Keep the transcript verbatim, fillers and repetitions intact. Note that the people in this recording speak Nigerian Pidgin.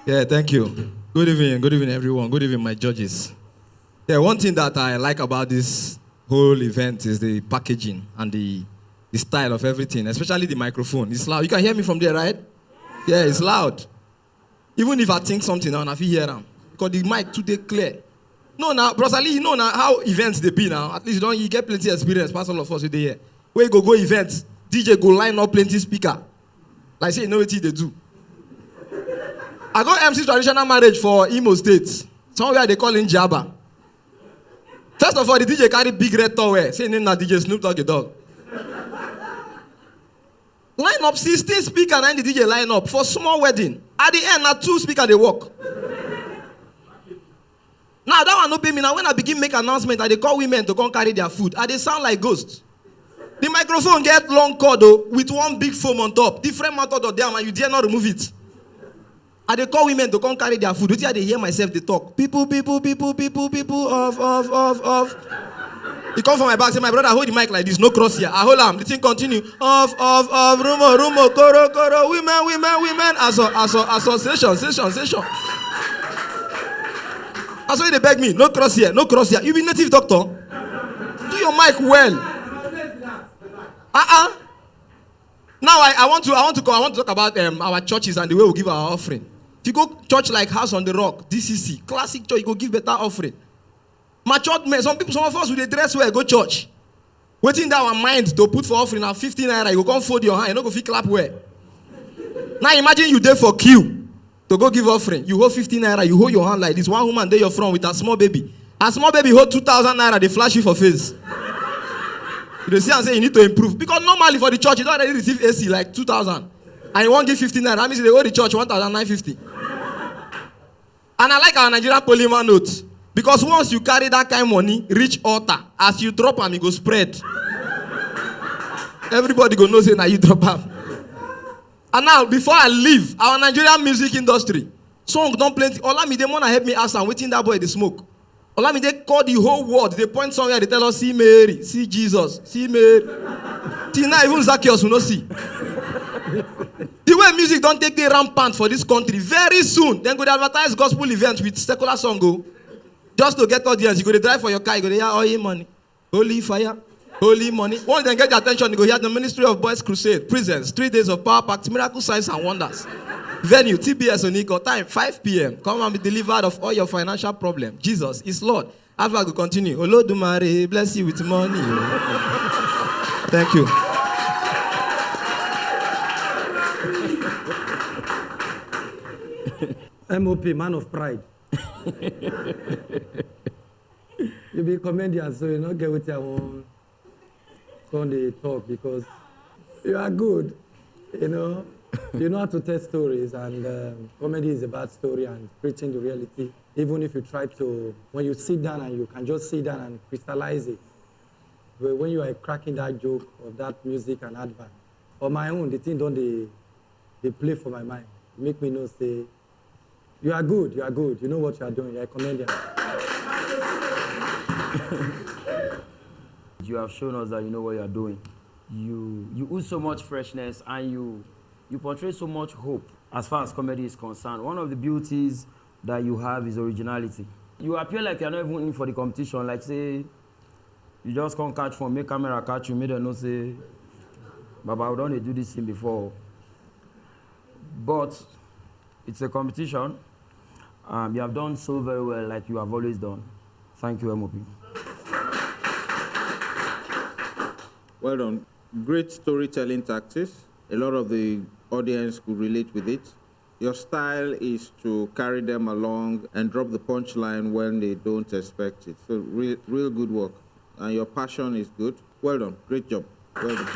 Yeah, thank you. Good evening, good evening, everyone. Good evening, my judges. Yeah, one thing that I like about this whole event is the packaging and the, the style of everything, especially the microphone. It's loud. You can hear me from there, right? Yeah, it's loud. Even if I think something now, I feel hear am because the mic too dey clear. No, now, Bros Ali, you know now how events they be now. At least you don't you get plenty experience, pass all of us with the year. Where you go go events, D J go line up plenty speaker. Like say you know what they do. I go M C traditional marriage for Imo State. Somewhere they call in Jaba. First of all, the D J carry big red towel. Say name na D J Snoop Doggy Dog. Line up sixteen speaker and the D J line up for small wedding. At the end, na two speaker they work. Now that one no pay me. Now when I begin make announcement, I they call women to come carry their food. I they sound like ghost. The microphone get long cord though, with one big foam on top. Different method of them, and you dare not remove it. I they call women to come carry their food. Wetin I they hear myself they talk. People, people, people, people, people, of, of, of, of. He come from my back, say, "My brother, hold the mic like this, no cross here." I hold am, the thing continue. Of, of, of, rumor, rumor, koro, koro, women, women, women, asso-, asso-, association, session, session. That's why they beg me, "No cross here, no cross here." You be native doctor? Do your mic well. Uh-uh. Now I, I want to I want to go, I want to talk about um, our churches and the way we give our offering. If you go church like House on the Rock, D C C, classic church, you go give better offering. Matured men, some people, some of us, we dey dress well, go church. Waiting that our mind to put for offering now fifteen naira, you go come fold your hand, you no go fit clap well. Now imagine you there for queue to go give offering. You hold fifteen naira, you hold your hand like this. One woman there your front with a small baby. A small baby hold two thousand naira, they flash you for face. You dey see and say you need to improve. Because normally for the church, you don't already receive A C like two thousand. And you won't give fifteen naira. That means they owe the church one thousand nine fifty. And I like our Nigerian polymer note. Because once you carry that kind of money, reach altar, as you drop am, e go spread. Everybody go know say na you drop am. And now, before I leave, our Nigerian music industry, song don plenty. Olamide Mona help me ask am wetin that boy dey smoke. Olamide call the whole world, they point somewhere, they tell us, "See Mary, see Jesus, see Mary." Till now, even Zacchaeus will not see. The way music don't take the rampant for this country, very soon, then go dey advertise gospel events with secular song. Go. Just to get audience, you go dey drive for your car, you go dey hear all your money. Holy fire, holy money. Once they get your attention, you go hear the Ministry of Boys Crusade, presents, three days of power packed, miracle signs and wonders. Venue, T B S Oniko, time, five p m. Come and be delivered of all your financial problem. Jesus is Lord. Alpha go continue. Olodumare, bless you with money. Thank you. M O P, man of pride. You be comedian, so you no get wetin I wan come dey talk because you are good. You know, you know how to tell stories, and um, comedy is about story and preaching the reality. Even if you try to, when you sit down and you can just sit down and crystallize it. But when you are cracking that joke of that music and advert, on my own, the thing don't they they play for my mind. Make me know say you are good, you are good. You know what you are doing. You're a comedian. You have shown us that you know what you are doing. You you owe so much freshness and you you portray so much hope as far as comedy is concerned. One of the beauties that you have is originality. You appear like you're not even in for the competition. Like say you just can't catch phone, make camera catch you, make them know say, "Baba, we don't do this thing before." But it's a competition. Um, you have done so very well, like you have always done. Thank you, M O P. Well done. Great storytelling tactics. A lot of the audience could relate with it. Your style is to carry them along and drop the punchline when they don't expect it. So, real, real good work. And your passion is good. Well done. Great job. Well done.